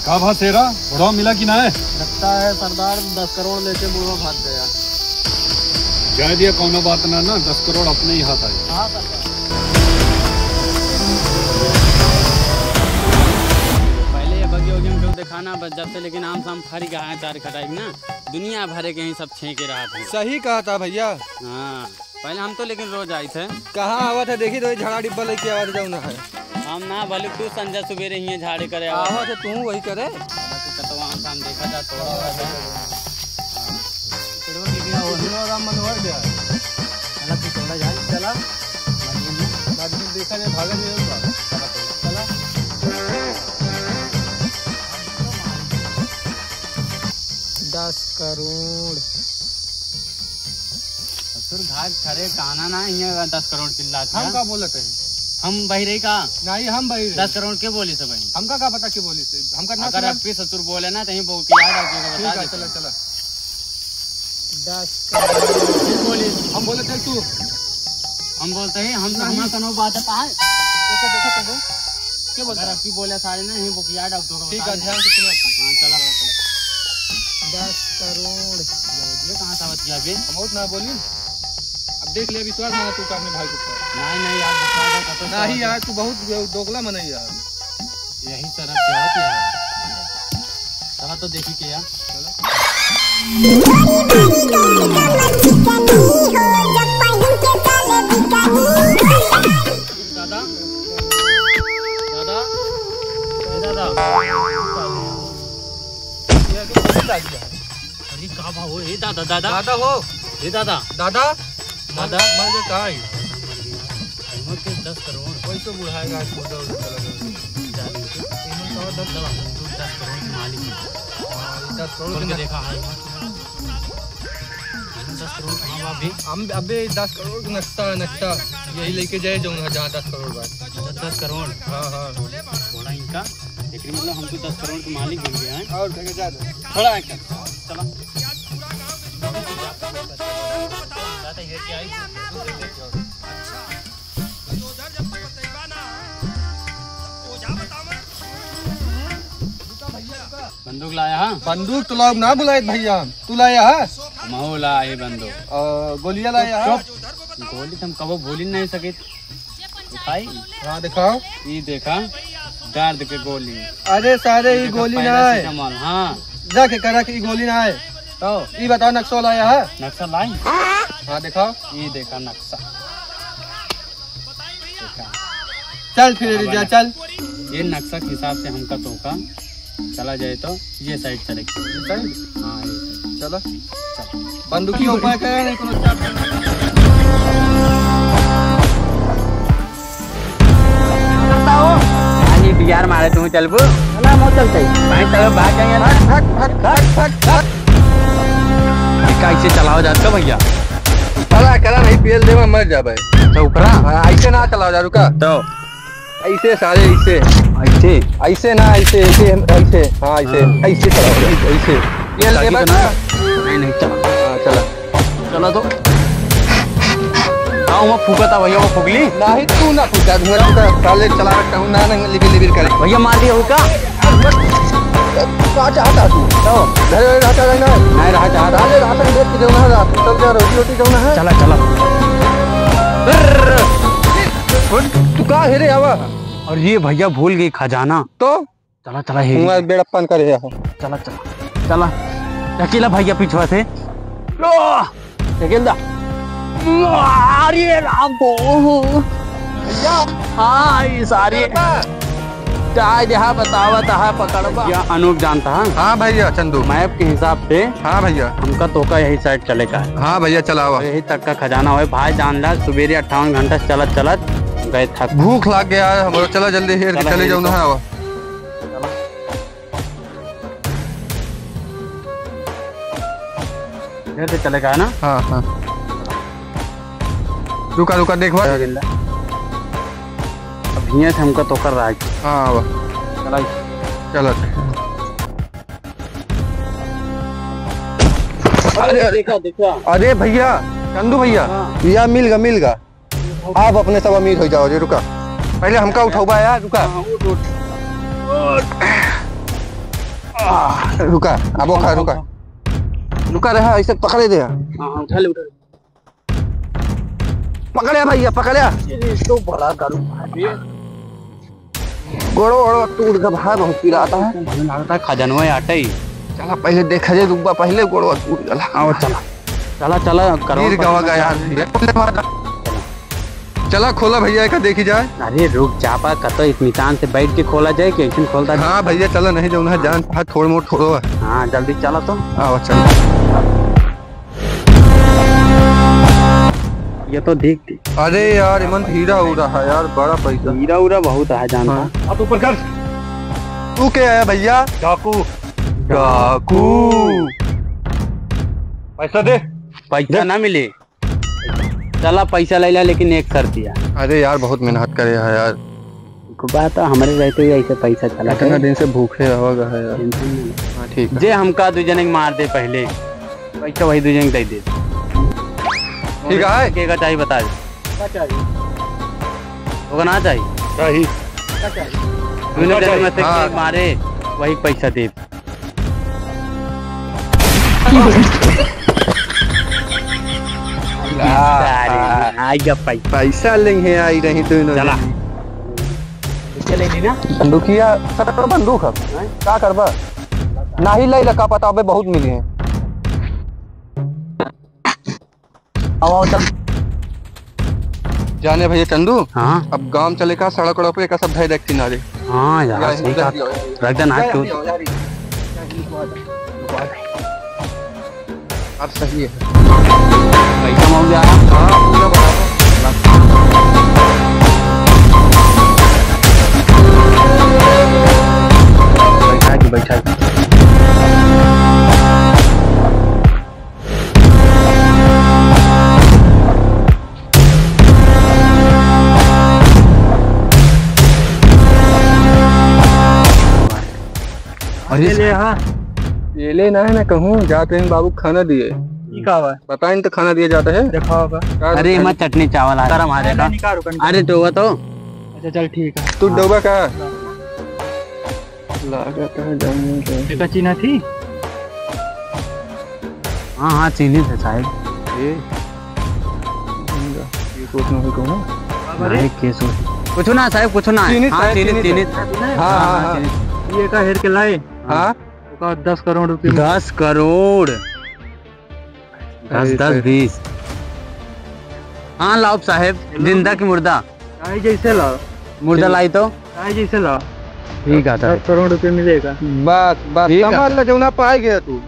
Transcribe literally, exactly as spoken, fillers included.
का भा शेरा, बुढ़वा मिला कि नाहीं? लगता है सरदार, दस करोड़ लेके बुढ़वा भाग गया। जाए दिया, कौनो बात ना, ना, दस करोड़ अपने ही हाथ आए। हाँ सरदार। पहले ये बगिया उगिया में क्यों दिखाना, बस जब से लेकिन आम साम फरी गया है, चार खटाई ना, दुनिया भरे के ही सब छेंके रहत है। सही कहा था भैया। हाँ। पहले हम तो लेकिन रोज आइत है। कहाँ आवत है, देखी तो ये झाड़ा डिब्बा लेके आवत है, जौन है। हम ना, बल्कि तू संझा सुबेरे हियाँ झाड़े करे आवत है। आवत है, तू वही करे। हालांकि कतवा हम काम देखा जा, तोड़ा हुआ है। हाँ। पेड़वा गिर गया हो। पेड़वा राम मनोहर गया। चला, तू तोड़ा जा। चला। बाकी देखा जाए, भागा जाए, चला, चला। चला। दस करोड़। ससुर घाट खड़े काना ना, हियाँ दस करोड़ चिल्लात हम है। का बोलत है? हम बहिरे का? नहीं, हम बहिरे। दस करोड़ के बोली से बहिन? हमका का पता के बोली से? हमका ना अगर सुना। आपके ससुर बोले ना, तो यहीं बोल के याद आ जाएगा, बता ठीक है, देते चला, हैं। चला। दस करोड़। फिर बोली। हम बोलत है तू। हम बोलते हैं, हम तो नहीं। हमारा कनो बात है, कहाँ है? देखो, देखो, देखो। क्या बोलता अगर है? आपकी बोले सारे ना, यहीं बोल के याद आ जाएगा, ठीक बता है, देते हैं। ध्यान से सुनो। हाँ, चला, चला। दस करोड़। ये कहाँ से आवत गया बे? हम बहुत ना बोली। अब देख ले, विश्वास ना तू का अपने भाई के ऊपर। नहीं, नहीं यार, विश्वास है, कसम से नहीं आवत यार, गया। तू बहुत दोगला मनई यार। यही शरत क्या होती है यार? चला तो देखी के यार। चलो। दादा, दादा, ए दादा। ये आके बहुत आ गया है। अरे का भाव हो? ए दादा, दादा। दादा हो। ए दादा। दादा। दादा। मर, मर गए, कहाँ है? दादा मर गया। हमर के दस करोड़। वही तो बुढ़ाएगा, आज मुर्दा उर्दा चला गया। जा रही है। इन्होंने कहा दस दादा, हम तो दस करोड़ के मालिक हैं। हाँ, ये दस करोड़ बोल के के ना- देखा है। दस करोड़ कहाँ बा अभी? हम अबे दस करोड़ के नक्शा है, नक्शा। यही लेके जाए जौन है जहाँ दस करोड़ बा। अच्छा, दस करोड़। हाँ, हाँ। थोड़ा इनका, एकरी मतलब हम तो दस करोड़ के मालिक बन गए हैं। और क्या, क्या, क्या? थोड़ा एक, चला। बंदूक लाया हा? बंदूक तो लाउब ना बुलाए भैया, तू लाया हा? हमहू लाए बंदूक। अ, गोलियां लाया हा? चुप। गोली तो हम कबो भूल ही नहीं सके। उठाई। हाँ, दिखाओ। ई देखा, दर्द के गोली। अरे सारे, ई ई देखा, गोली ना है। पैरासिटामोल, हाँ। रख के, रख, ई गोली ना है। तो? ई बताओ, नक्शा लाया है? नक्शा लाई? हाँ, दिखाओ। ई देखा नक्शा। देखा। चल फिर, अब जा, वाला। चल। ये नक्शा के हिसाब से हमका तोका चला जाए तो ये side चले। ये side? हाँ, ये side। चलो। चल। बंदूकी उपाय करे नहीं कोनो। बताओ। हाँ जी, बिहार मारे तुम चलबू? ना, मो चलते। भाई, चलो, भाग जाएंगे ना। भाग, भाग, भाग, भाग, भाग, भाग। ये कैसे चलाओ जात का भैया? चला, करा नहीं, पेल देवा, मर जाबे। अच्छा, ऊपरा? हाँ, ऐसे ना चलाओ जा, रुका। तो? ऐसे सारे, ऐसे। ऐसे? ऐसे ना, ऐसे, ऐसे, ऐसे। हाँ, ऐसे, हाँ। ऐसे चलाओ, ऐसे। ये ताकि लेबर तो ना। नहीं, नहीं, चला। हाँ, चला। चला तो। हाँ, वो फूकता भैया, वो फुगली। नहीं, तू ना फूका, धुआं फूका, साले चला रखा हूँ, ना, ना, लिबिर, लिबिर करे। भैया, मार दिया हुक्का। राजा हटा तू। तो? घर में रहता रहना है। नहीं, राजा हटा। अरे, राशन देख के जाओ ना, राशन सब जा, रोटी, रोटी जाओ ना है। चला, चला। तू का हेरे आवा? और ये भैया भूल गई खजाना। तो? चला, चला, हे। हुआ बेड़प्पन करे है। चला, चला, चला। ढकेला भैया पीछवा से। लो, ढकेल दा। अरे राम हो। भैया। हाँ, ये सारे। भैया। काय देहा बतावत हा पकड़बा। क्या अनूप जानता है? हाँ भैया, चंदू। Map के हिसाब से हाँ भैया। हमका तोका यही side चले का है। हाँ भैया, चलावा। यही तक का खजाना होए। भाई जान ला, सुबेरे अट्ठावन घंटा से चलत चलत गए थक। भूख लाग गया है हमरो, चला जल्दी हेर के चला चले हेर जाओ के। नहावा। इधर से चलेगा, है ना? हाँ, हाँ। रुका, रुका, देखवा। अब हियाँ से हमका तो कर रहा है। हाँ, आवा। चला। चला। अरे, अरे। देखा, देखा। अरे भैया, चंदू भैया, हाँ। या मिल गा, मिल गा। आप अपने सब अमीर हो जाओ रे, रुका। पहले हमका उठाओ बा यार, रुका। हाँ, उठ, उठ। रुका, अब रुका, रुका। रुका रहा, ऐसे पकड़े दे। हाँ, हाँ, उठा ले, उठा ले। पकड़े भैया, पकड़े। ये तो बड़ा दारू है। गोड़ो, गोड़ो टूट गया भाई, बहुत पीरा आता है। हमें लगता है खजनवा आटे ही। चला पहले देखा जाए, रुकबा पहले, गोड़ो टूट गया। आओ, चला। चला, चला, करो। गिर गवा गया यार। चला, खोला भैया, एका देखी जाए। अरे रुक, चापा कतो इतनी तान से बैठ के खोला जाए कि ऐसे खोलता? हाँ भैया, चला, नहीं जाऊँ ना, जान, हाथ थोड़ मोड़ थोड़ो है। हाँ, जल्दी चला तो। आओ, चला। ये तो देख, देख। अरे यार, इमन हीरा उरा है यार, बड़ा पैसा। हीरा उरा बहुत है, जानता। हाँ। हाथ ऊपर कर। तू क्या है भैया? डाकू। डाकू। पैसा दे। पैसा दे। ना मिले। चला पैसा ले ला, लेकिन एक शर्तिया। अरे यार, बहुत मेहनत करे है यार। एक बात है, हमरे रहते हुए ऐसे पैसा चला इतना है। दिन से भूखे रहा है यार। Tension नहीं। हाँ, ठीक है। जे हमका दू जने के मार दे पहले, पैसा वही दू जने के दे दे। ठीक है। के का चाहिए बता दे। का चाहिए? ओका ना चाहिए। चाहिए। का चाहिए? दोनों का जने चाहिए। में से हाँ। के मारे, वही पैसा दे। आ, आ, आ गया पैसा। पैसा लेंगे, आई रही तू इन्होंने। चला। चले ली ना। बंदूकिया, सर, बंदूक है। हैं? का करबा? नाही लाई लका पता, अबे बहुत मिली हैं। आओ, आओ, चल। जाने भैया चंदू, हाँ। अब गांव चले का, सड़क उड़क पे का सब धै देख किनारे। हाँ यार, या सही इधर कहा। भी आओ, इधर भी आओ। रख देना, यार, तू। भी आओ, यार, भी आओ। अब सही है। पैसा मांग जा रहा। हाँ, पूरा बराबर। बैठा के, बैठा के। अरे ये ले, हाँ। ये ले ना है ना कहूँ, जाते हैं बाबू खाना दिए। ई का बा? पता नहीं तो खाना दिए जाता है। देखावा बा। का अरे, बताएं? एमा चटनी चावल आ। गरम आ ना, जाएगा। ना, निकाल, रुक, निकाल। अरे, तो वो तो। अच्छा, चल, ठीक है। तू हाँ। डोबा का? लागत है जाऊंगा। एका चिन्हा थी? हाँ, हाँ, चिन्हित है साहेब। ये? ये कुछ ना कुछ हो। अरे? नहीं, केस हो। कुछ ना साहेब, कुछ ना। चिन्हित हाँ, है, चिन्हित, चिन्हित चिन्हित। है। हाँ, हाँ, हाँ, हाँ। चिन्हित। ये का हेर के लाए? हाँ। ओका दस करोड़ रुपये। दस करोड़। दस, अरे दस, सर। बीस। हाँ, लाओ साहेब, हेलो। जिंदा की मुर्दा? चाहे जैसे लाओ। मुर्दा ठीक। लाई तो? चाहे जैसे लाओ। ठीक है, सर। दस करोड़ रुपये मिलेगा। बस, बस, ठीक है। समझ ले, जौना पाए गया तू।